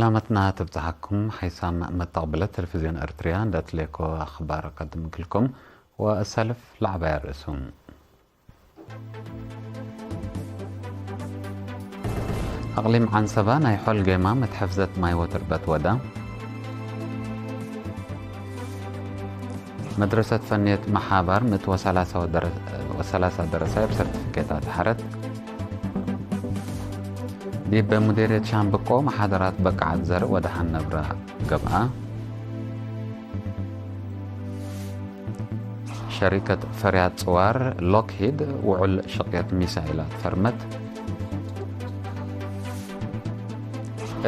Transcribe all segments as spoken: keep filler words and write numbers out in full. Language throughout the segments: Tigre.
ሰላመትና ትብጽሐኩም። ሓይሳም መተቅብለት ቴሌቪዝዮን ኤርትርያ እንደ ትሌኮ አኽባር አቀድም ክልኩም ወእሰልፍ ለዐባያ ርእሱም። አቅሊም ዐንሰበ ናይ ሖል ጌማም እት ሕፍዘት ማይ ወትርበት ወዳ። መድረሰት ፈንየት መሓባር ምእት ወሰላሳ ወደረ-፣ ወሰላሳ ደረሳይ እብ ሰርቲፊኬት አድሐረት። ዲብ ሙዴርየት ሻምብቆ መሓደራት በቃዐት ዘርእ ወደሐን ነብረ ገብአ። ሸሪከት ፈርያት ጽዋር ሎክሂድ ውዑል ሽቅየት ሚሳይላት ፈርመት።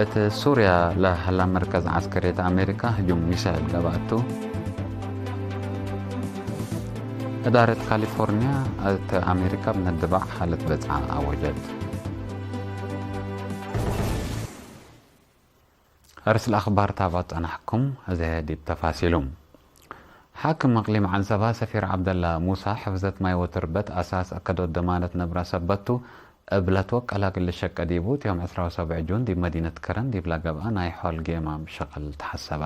እት ሱርያ ለሀላ መርከዝ ዐስከርየት አሜሪካ ህጁም ሚሳይል ገብአቱ። እዳረት ካሊፎርንያ እት አሜሪካ ብነድባዕ ሓለት በጽዓ አወጀት። አርስ ለአኽባር ታባት ጸናሕኩም፣ እዜ ዲብ ተፋሲሉ። ሓክም እቅሊም ዐንሰባ ሰፊር ዐብደላ ሙሳ፣ ሕፍዘት ማይ ወትርበት አሳስ አከዶት ደማነት ነብረ ሰበት ቱ፣ እብ ለትወቀለ እግል ልሸቄ ዲቡ፣ ዮም ዕስራ ወሰብዕ ጁን ዲብ መዲነት ከረን ዲብለ ገብአ ናይ ሖል ጌማም ሸቅል ተሐሰበ።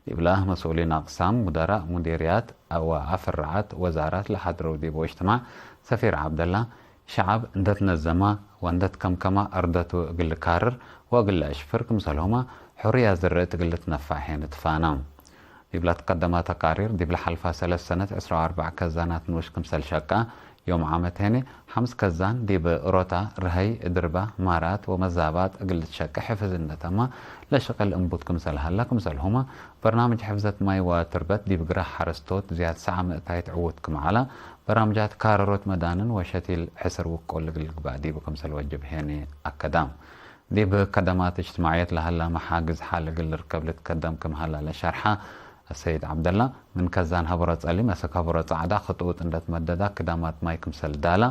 ዲብለ መስኡሊን አቅሳም፣ ሙደራእ ሙዲርያት ወአፍራዓት ወዛራት ለሐድረው ዲቡ እጅትማዕ፣ ሰፊር ዐብደላ፣ ሸዐብ እንደ ትነዘመ ወእንደ ትከምከመ አርደቱ እግል ልካርር ወእግል ለአሽፍር ክምሰልሁመ፣ ሕርያት ዝርእ እግል ልትነፈዕ ሄን ትፋነ። ዲብ ለትቀደመ ተቃሪር፣ ዲብ ለሐልፈ ሰለስ ሰነት ዕስራ ወአርበዕ ከዛናት ንኡሽ ክምሰል ሸቀ፣ ዮም ዓመት ሄኔ፣ ሐምስ ከዛን ዲብ እሮታ፣ ርሀይ፣ ድርበ፣ ማራት ወመዛባጥ እግል ልትሸቄ ሕፍዝ እንደ ተመ፣ ለሽቅል እንቡት ክምሰል ሀለ ክምሰልሁመ፣ በርናምጅ ሕፍዘት ማይ ወትርበት ዲብ ግራህ ሐረስቶት ዝያድ ሰዓ ምእታይት ዕዉት ክም ዐለ፣ በራምጃት ካረሮት መዳንን ወሸቲል ሕስር ውቁል እግል ልግባእ ዲቡ ክምሰል ወጅብ ሄኒ አከደ። ዲብ ከደማት እጅትማዕየት ለሀላ መሓግዝ ሐል እግል ልርከብ ልትከደም ክም ሀላ ለሸርሐ አሰይድ ዐብደላ፣ ምን ከዛን ሀበሮ ጸሊም አስክ ሀበሮ ጸዕዳ ክጡጥ እንደ ትመደዳ ክዳማት ማይ ክምሰል ዳላ፣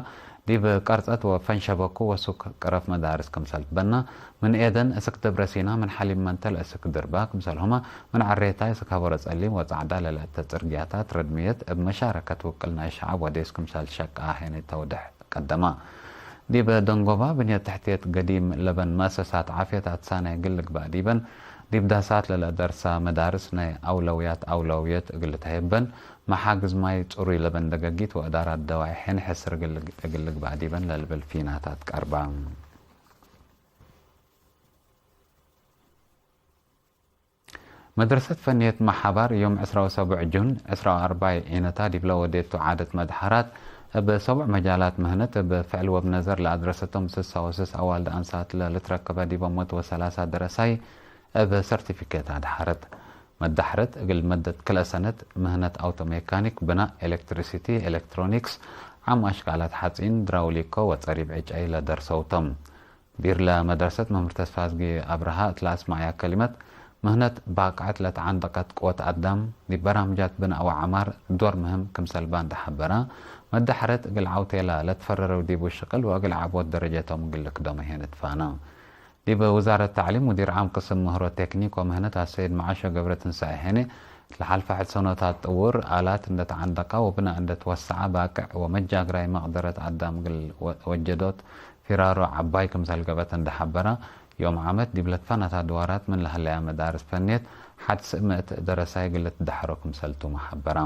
ዲብ ቀርጸት ወፈንሸበኩ ወሱክ ቅረፍ መዳርስ ክምሰል ትበና፣ ምን ኤደን እስክ ደብረሲና፣ ምን ሐሊብ መንተል እስክ ድርባ ክምሰልሁመ፣ ምን ዐሬታይ እስክ ሀበሮ ጸሊም ወጸዕዳ ለለአተ ጽርግያታት ረድምየት እብ መሻረከት ውቅል ናይ ሸዐብ ወዴስ ክምሰል ሸቀ ሄኒ ተውደሕ ቀደመ። ዲብ ደንጎባ ብንየት ተሕትየት ገዲም ለበን መአሰሳት ዓፍየት አትሳናይ እግል ልግባእ ዲበን፣ ዲብ ዳሳት ለለአደርሳ መዳርስ ናይ አውለውያት አውለውየት እግል ልትሀየበን፣ መሓግዝ ማይ ጽሩይ ለበን ደገጊት ወእዳራት ደዋይ ሔን ሕስር እግል ልግ-፣ እግል ልግባእ ዲበን ለልብል ፊናታት ቀርበ። መድረሰት ፈንየት መሓባር ዮም ዕስራ ወሰቡዕ ጁን ዕስራ ወአርባይ ዒነታ ዲብለ ወዴቱ ዓደት መድሐራት፣ እብ ሰቡዕ መጃላት ምህነት እብ ፍዕል ወእብ ነዘር ለአድረሰቶም ስሳ ወስስ አዋልድ አንሳት ለልትረከበ ዲቦም ምእት ወሰላሳ ደረሳይ እብ ሰርቲፊኬት አድሐረት። መዳሕረት እግል መደት ክልኤ ሰነት ምህነት አውቶ ሜካኒክ፣ ብናእ፣ ኤሌክትሪሲቲ፣ ኤሌክትሮኒክስ፣ ዓም አሽቃላት ሐጺን፣ ድራውሊኮ ወጸሪብ ዕጨይ ለደርሰው ቶም። ሙዲር ለመድረሰት መምህር ተስፋዝጊ አብርሃ እት ለአስመዐያ ከሊመት፣ ምህነት ባቅዐት ለተዓንደቀት ቅወት አዳም፣ ዲብ በራምጃት ብናእ ወዐማር ዶር ምህም ክምሰል ባንደ ሐበረ፣ መዳሕረት እግል ዐውቴላ ለትፈረረው ዲቡ ሽቅል ወእግል ዐቦት ደረጀቶም እግል ልክደሞ ሄን ትፋነ። ዲብ ውዛረት ተዕሊም ሙዲር ዓም ቅስም ምህሮ ቴክኒክ ወምህነት አሰይድ መዓሾ ገብረትንሳኤ ሄኔ፣ ለሐልፈ ሕድ ሰኖታት ጥውር አላት እንደ ተዓንደቀ ወብናእ እንደ ትወሰዐ ባቅዕ ወመጃግራይ መቅደረት አዳም እግል ወ-፣ ወጀዶት ፊራሮ ዐባይ ክምሰል ገብአት እንደ ሐበረ፣ ዮም ዓመት ዲብ ለትፈናት አድዋራት ምን ለሀለያ መዳርስ ፈንየት ሐድ ስእ ምእት ደረሳይ እግል ልትደሐሮ ክምሰል ቱመ ሐበረ።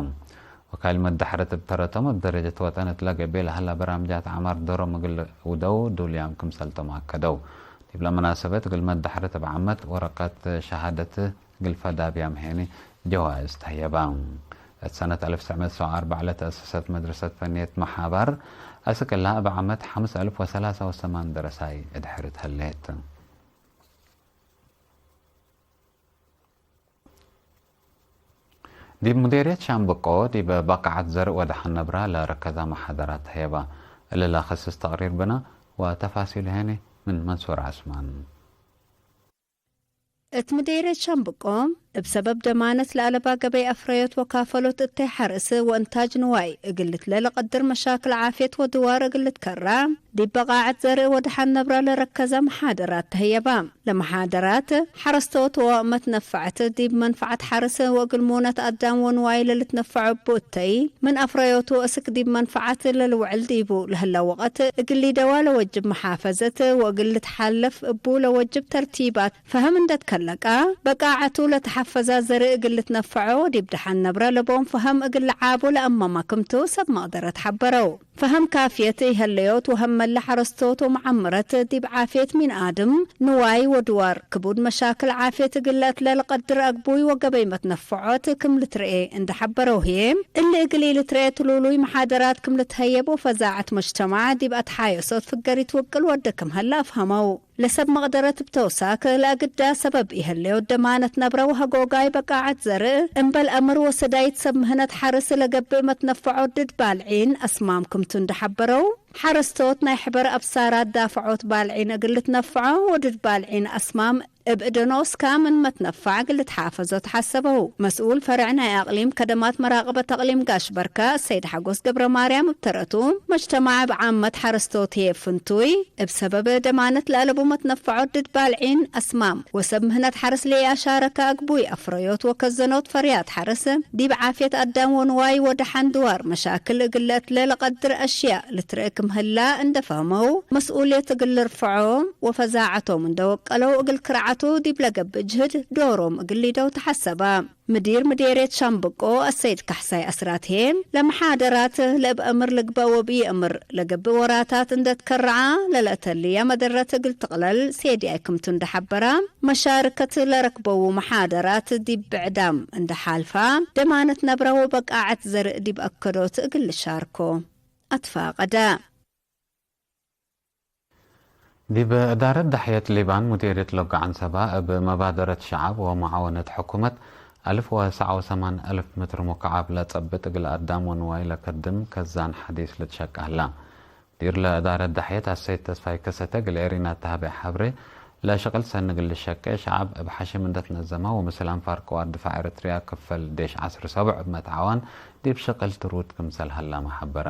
ወካይል መዳሕረት እብ ተረቶም እብ ደረጀት ወጠን እትለ ገብኤ ለሀላ በራምጃት ዐማር ዶሮም እግል ልውደው ዱልያም ክምሰልቶም አከደው። ዲብለ መናሰበት እግል መዳሕረት እብ ዓመት ወረቀት ሸሃደት እግል ፈዳብያም ሄኒ ጀዋእዝ ተህየባ። እት ሰነት አልፍ ትስዕ ምእት ወአርበዕ ለተአሰሰት መድረሰት ፈንየት መሓባር አስክ እላ እብ ዓመት ሐምስ አልፍ ወሰላሳ ወሰማን ደረሳይ እድሕር ተህሌት። ዲብ ሙዴርየት ሻምብቆ ዲብ በቃዐት ዘርእ ወደሐን ነብራ ለረከዛ መሓደራት ተህየባ። እሊ ለክስስ ተቅሪር ብነ ወተፋሲሉ ሄኒ ምን መንሱር ዐስማን። እት ሙዴርየት ሻምብቆ እብ ሰበብ ደማነት ለአለባ ገበይ አፍረዮት ወካፈሎት እተይ ሐርስ ወእንታጅ ንዋይ እግል ልትለ ለቀድር መሻክል ዓፍየት ወድዋር እግል ልትከራ፣ ዲብ በቃዐት ዘርእ ወደሐን ነብረ ለረከዘ መሓደራት ተህየባ። ለመሓደራት፣ ሐረስቶት ወመትነፈዐት ዲብ መንፈዐት ሐርስ ወእግል ሙነት አዳም ወንዋይ ለልትነፈዖ እቡ እተይ፣ ምን አፍረዮቱ እስክ ዲብ መንፈዐት ለልውዕል ዲቡ ለህለ ወቀት፣ እግል ሊደዋ ለወጅብ መሓፈዘት ወእግል ልትሓለፍ እቡ ለወጅብ ተርቲባት ፈሀም እንደ ትከለቃ፣ በቃዐቱ ለተሐፈዛ ዘርእ እግል ልትነፈዖ ወዲብ ደሐን ነብረ ለቦም ፈሀም እግል ለዓቡ ለአመማ ክምቱ ሰብ መቅደረት ሐበረው። ፈሀም ካፍየት ኢሀለዮት ወሀመለ ሐረስቶት ወመዓምረት ዲብ ዓፍየት ሚን አድም፣ ንዋይ ወድዋር ክቡድ መሻክል ዓፍየት እግል ለአትለ ለቀድር አግቡይ ወገበይ መትነፈዖት ክም ልትርኤ እንደ ሐበረው ህዬ፣ እሊ እግል ኢልትርኤ ትሉሉይ መሓደራት ክም ልትሀየብ ወፈዛዐት መጅተማዕ ዲብ አትሓየሶት ፍገሪት ውቅል ወደ ክም ሀለ አፍሀመው። ለሰብ መቅደረት እብ ተውሳክ ለአግዳ ሰበብ ኢሀለዮት ደማነት ነብረ ወሀጎጋይ በቃዐት ዘርእ፣ እምበል አምር ወሰዳይት ሰብ ምህነት ሐርስ ለገብእ መትነፈዖት ድድ ባልዒን አስማም ክምቱ እንደ ሐበረው፣ ሐረስቶት ናይ ሕበር አብሳራት ዳፈዖት ባልዒን እግል ልትነፈዖ ወድድ ባልዒን አስማም እብ እደኖ እስካ ምን መትነፋዕ እግል ልትሓፈዞ ተሐሰበው። መስኡል ፈርዕ ናይ አቅሊም ከደማት መራቅበት አቅሊም ጋሽ በርካ፣ ሰይድ ሐጎስ ገብረ ማርያም እብ ተረቱ፣ መጅተማዕ እብ ዓመት ሐረስቶት ህዬ ፍንቱይ፣ እብ ሰበብ ደማነት ለአለቡ መትነፈዖት ድድ ባልዒን አስማም ወሰብ ምህነት ሐርስ ለኢአሻረከ አግቡይ አፍረዮት ወከዘኖት ፈርያት ሐርስ፣ ዲብ ዓፍየት አዳም ወንዋይ ወደሐን ድዋር መሻክል እግል ለአትለ ለቀድር አሽያእ ልትርኤ ክም ህላ እንደ ፈህመው፣ መስኡልየት እግል ልርፈዖ ወፈዛዐቶም እንደ ወቀለው እግል ክርዓቱ ዲብ ለገብእ ጅህድ ዶሮም እግል ሊደው ተሐሰበ። ምዲር ምዴርየት ሻምብቆ አሰይድ ካሕሳይ አስራት ህዬ፣ ለመሓደራት ለእብ አምር ልግበእ ወእብ ኢአምር ለገብእ ወራታት እንደ ትከረዐ፣ ለለአተልያ መደረት እግል ትቅለል ሴድያይ ክምቱ እንደ ሐበረ፣ መሻርከት ለረክበዉ መሓደራት ዲብ ብዕዳም እንደ ሓልፋ፣ ደማነት ነብረ ወበቃዐት ዘርእ ዲብ አከዶት እግል ልሻርኮ አትፋቀደ። ዲብ እዳረት ዳሕየት ሊባን ሙዲርየት ሎጋ ዐንሰባ፣ እብ መባደረት ሸዓብ ወመዓወነት ሕኩመት፣ አልፍ ወሰዓ ወሰማን አልፍ ምትር ሙከዓብ ለጸብጥ እግል አዳም ወንዋይ ለከድም ከዛን ሐዲስ ልትሸቀ ህላ። ሙዲር ለእዳረት ዳሕየት አሰይድ ተስፋይ ከሰተ እግል ኤሪና ተሀቤ ሐብሬ፣ ለሸቅል ሰኒ እግል ልሸቄ ሸዓብ እብ ሐሽም እንደ ትነዘመ ወምስል አንፋር ቅዋት ድፋዕ ኤረትርያ ክፈል ዴሽ ዐስር ሰቡዕ እብ መትዓዋን ዲብ ሸቅል ትሩድ ክምሰል ሀላመ ሐበረ።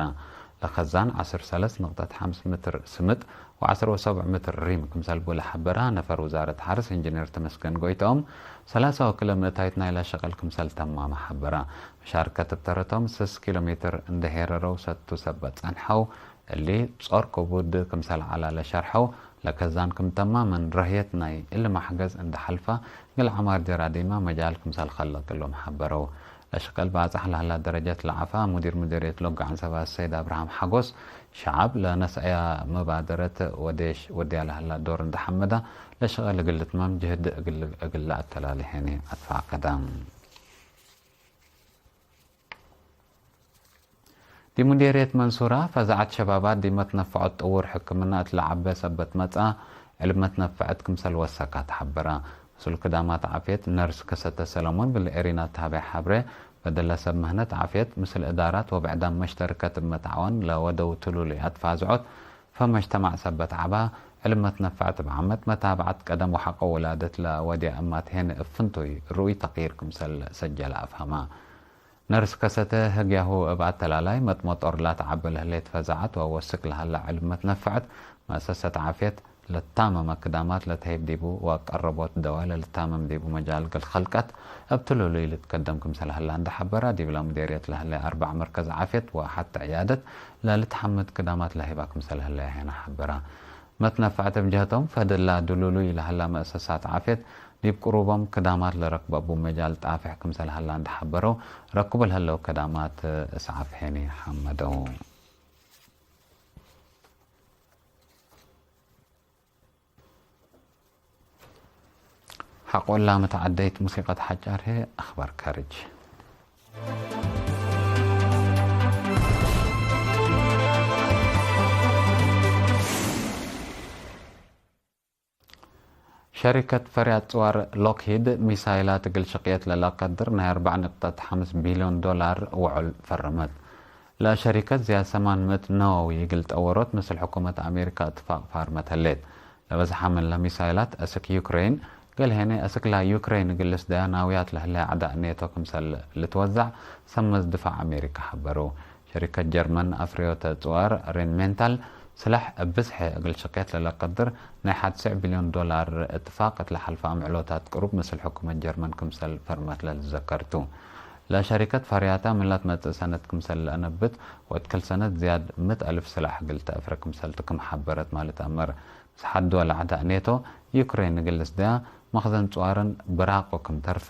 ለከዛን ዐስር ሰለስ ንቅጠት ሐምስ ምትር ስምጥ ወዐስር ወሰቡዕ ምትር ሪም ክምሰል ቡ ለሐበረ ነፈር ውዛረት ሐርስ ኢንጅኔር ተመስገን ጎይትኦም፣ ሰላሳ ወክለ ምእታይት ናይለ ሸቅል ክምሰል ተማመ ሐበረ። መሻርከት እብ ተረቶም ስስ ኪሎ ሜትር እንደ ሄረረው ሰቱ ሰበት ጸንሐው፣ እሊ ጾር ክቡድ ክምሰል ዐላ ለሸርሐው፣ ለከዛን ክም ተማመን ረህየት ናይ እሊ መሕገዝ እንደ ሐልፋ፣ እግል ዐማር ጀራዲማ መጃል ክምሰል ከለቅ እሎም ሐበረው። ለሽቅል ባጽሕ ለህላ ደረጀት ለዐፋ ሙዲር ሙዲርየት ሎጋ ዐንሰባ ሰይድ አብርሃም ሐጎስ፣ ሸዐብ ለነስአያ መባደረት ወዴሽ ወድያ ለህላ ዶር እንደ ሐመዳ፣ ለሽቅል እግል ልትመም ጅህድ እግል፣ እግል ለአተላሌ ሄኔ አትፋቀደ። ዲብ ሙዴርየት መንሱራ፣ ፈዛዐት ሸባባት ዲብ መትነፈዖት ጥዉር ሕክምና እት ለዐበ ሰበት መጽአ፣ ዕልብ መትነፈዐት ክምሰል ወሰካ ተሐበረ። ምስል ክዳማት ዓፍየት፣ ነርስ ከሰተ ሰለሞን እግል ኤሪና ተሀቤ ሐብሬ፣ በደለ ሰብ ምህነት ዓፍየት፣ ምስል እዳራት ወብዕዳም መሽተርከት እብ መትዓወን ለወደው ትሉሉያት ፋዝዖት፣ ፈመጅተማዕ ሰበት ዐባ፣ ዕልብ መትነፈዐት እብ ዓመት መታብዐት ቀደም ወሐቆ ውላደት ለወድያ እማት ሄነ እብ ፍንቱይ ርኡይ ተቅይር ክምሰል ሰጀለ አፍሀመ። ነርስ ከሰተ ህግያሁ እብ አተላላይ መጥመጦር ላተዐበ ለህሌት ፈዛዐት ወወስክ ለሀላ ዕልብ መትነፈዐት መአሰሰት ዓፍየት ለታመመ ክዳማት ለተህይብ ዲቡ ወቀረቦት ደዋይ ለልታመም ዲቡ መጃል እግል ከልቀት እብ ትሉሉይ ልትከደም ክምሰል ሀላ እንደ ሐበረ፣ ዲብለ ሙዴርየት ለህለ አርበዕ መርከዝ ዓፍየት ወሐተ ዕያደት ለልትሐምድ ክዳማት ለህይባ ክምሰል ህለ ሄነ ሐበረ። መትነፈዐት እብ ጀህቶም ፈድላ ድሉሉይ ለሀላ መአሰሳት ዓፍየት ዲብ ቅሩቦም ክዳማት ለረክበ እቡ መጃል ጣፍሕ ክምሰል ሀላ እንደ ሐበረው፣ ረክቡ ለህለው ከዳማት እስዓፍ ሄኒ ሐመደው። ሐቆላ መተዓደይት ሙሲቀት ሐጫር ህዬ አኽባር ካርጅ። ሸሪከት ፈርያት ጽዋር ሎክሂድ ሚሳይላት እግል ሽቅየት ለለቀድር ናይ አርበዕ ንቅጠት ሐምስ ቢልዮን ዶላር ውዑል ፈረመት። ለሸሪከት ዝያድ ሰማን ምእት ነወዊ እግል ጠወሮት ምስል ሕኩመት አሜሪካ እትፋቅ ፋርመት ህሌት። ለበዝሐ ምን ለሚሳይላት እስክ ዩክሬን ገሌ ሄኔ፣ አስክላ ዩክሬን እግል ልስደያ ናውያት ለህለ አዕዳእ ኔቶ ክምሰል ልትወዛዕ ሰመዝ ድፋዕ አሜሪካ ሐበሩ። ሸሪከት ጀርመን አፍረዮተ ጽዋር ሬንሜንታል ስላሕ እብ ብዝሐ እግል ሽቄት ለለቀድር ናይ ሐድ ስዕ ቢልዮን ዶላር እትፋቅ እት ለሐልፈ አምዕሎታት ቅሩብ ምስል ሕኩመት ጀርመን ክምሰል ፈርመት ለልትዘከር ቱ። ለሸሪከት ፈርያታ ምን ለትመጽእ ሰነት ክምሰል ለአነብት ወእት ክል ሰነት ዝያድ ምእት አልፍ ስላሕ እግል ተአፍረ ክምሰል ቱ ክም ሐበረት ማ ልትአመር። ምስሓድ ድወል አዕዳእ ኔቶ፣ ዩክሬን እግል ልስደያ መክዘን ጽዋርን ብራቆ ክም ተርፋ፣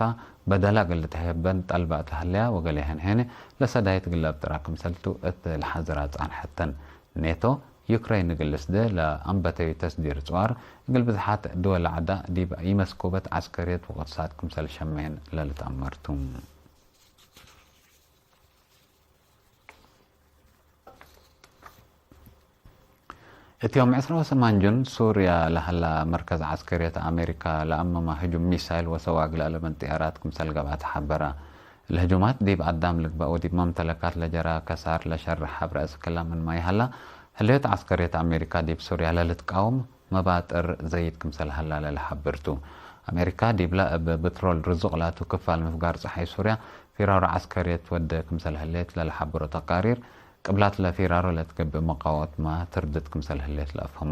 በደላ እግል ልትሀየበን ጠልባ እት ለሀለያ ወገሌ ሄንሄነ ለሰዳይት እግል ለአብጥራ ክምሰል ቱ እት ለሐዝራ ጻንሐተን። ኔቶ፣ ዩክሬን እግል ልስደ ለአንበተዩ ተስዲር ጽዋር፣ እግል ብዝሓት ድወል አዕዳእ ዲብ ኢመስኮበት ዐስከርየት ወቅትሳድ ክምሰል ሸሜን ለልትአመር ቱ። እት ዮም ዕስራ ወሰማን ጁን፣ ሱርያ ለሀላ መርከዝ ዐስከርየት አሜሪካ ለአመመ ህጁም ሚሳይል ወሰዋግ ለአለበን ጥያራት ክምሰል ገብአ ተሐበረ። ለህጁማት ዲብ አዳም ልግበእ ወዲብ መምተለካት ለጀረ ከሳር ለሸርሕ ሐብረ እስክላ ምንማ ይሀላ፣ ህልዮት ዐስከርየት አሜሪካ ዲብ ሱርያ ለልትቃወም መባጥር ዘይድ ክምሰል ሀላ ለልሐብር ቱ። አሜሪካ ዲብላ እብ ብትሮል ርዙቅ ላቱ ክፋል ምፍጋር ጸሓይ ሱርያ ፊራሮ ዐስከርየት ወደ ክምሰል ህሌት ለልሐብሮ ተቃሪር፣ ቅብላት ለፊራሮ ለትገብእ መቃወመት ትርድት ክምሰል ህሌት ለአፍህሞ።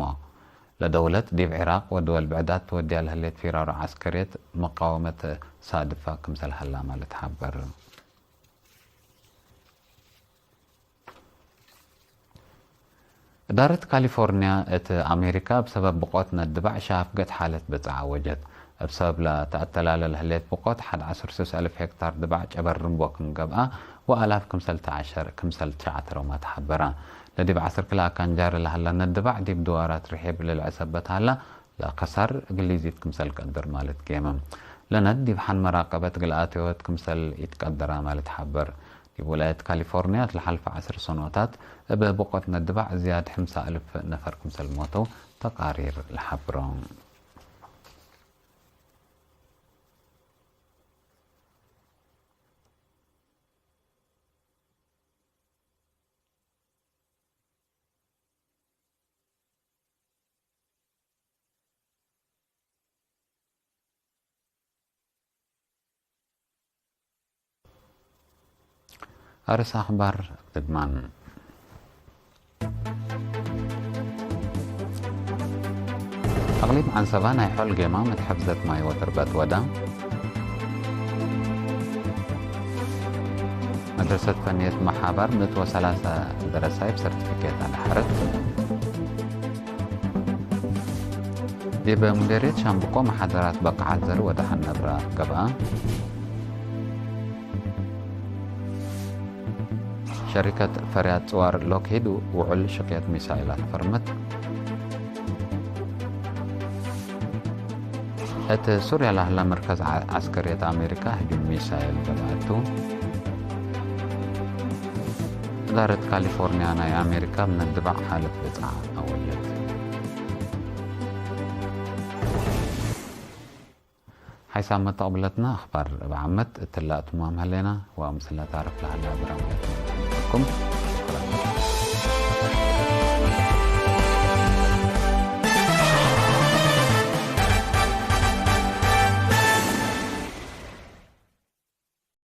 ለደውለት ዲብ ዒራቅ ወደወል ብዕዳት ትወድያ ለህሌት ፊራሮ ዐስከርየት መቃወመት ሳድፋ ክምሰል ሀላመ ልትሐበር። እዳረት ካሊፎርንያ እት አሜሪካ እብ ሰበብ ብቆት ነድባዕ ሻፍገት ሓለት ብጽዓ አወጀት። እብ ሰበብ ለተአተላለ ለህሌት ብቆት ሐድ ዐስር ሱስ አልፍ ሄክታር ድባዕ ጨበርምቦ ክም ገብአ ወአላፍ ክምሰል ተዐሸር ክምሰል ትሸዐተረውመ ተሐበረ። ለዲብ ዐስር ክልኤ አካን ጃሪ ለሀላ ነድባዕ ዲብ ድዋራት ርሒብ ለልዐሰበት ሀላ፣ ለከሳር እግል ሊዚድ ክምሰል ቀድር ማለት ጌመ። ለነድ ዲብ ሐን መራቀበት እግል አትዮት ክምሰል ኢትቀደራ ማለት ሐበር። ዲብ ውላየት ካሊፎርንያ እት ለሐልፈ ዐስር ሰኖታት እብ ብቆት ነድባዕ ዝያድ ሕምሳ አልፍ ነፈር ክምሰል ሞተው ተቃሪር ለሐብሮ። አርስ አኽባር ድግማን። አቅሊም ዐንሰባ ናይ ሖል ጌማም እት ሕፍዘት ማይ ወትርበት ወዳ። መድረሰት ፈንየት መሓባር ምእት ወሰላሰ ደረሳይ እብ ሰርቲፊኬት አድሐረት። ዲብ ሙዴርየት ሻምብቆ መሓደራት በቃዓት ዘር ወደሐን ነብረ ገብአ። ሸሪከት ፈርያት ጽዋር ሎክሂድ ውዑል ሽቅየት ሚሳይላት ፈርመት። እት ሱርያ ለሀላ መርከዝ ዐ-፣ ዐስከርየት አሜሪካ ህጁም ሚሳይል ገብአቱ። እዳረት ካሊፎርንያ ናይ አሜሪካ እብ ነድባዕ ሓለት ብጽዓ አወጀት። ሓይሳም መተቅብለትና አኽባር እብ ዓመት እትላ እትማም ሀሌና ወምስለ ታርፍ ለሀላ ብራም ለትመለኩም።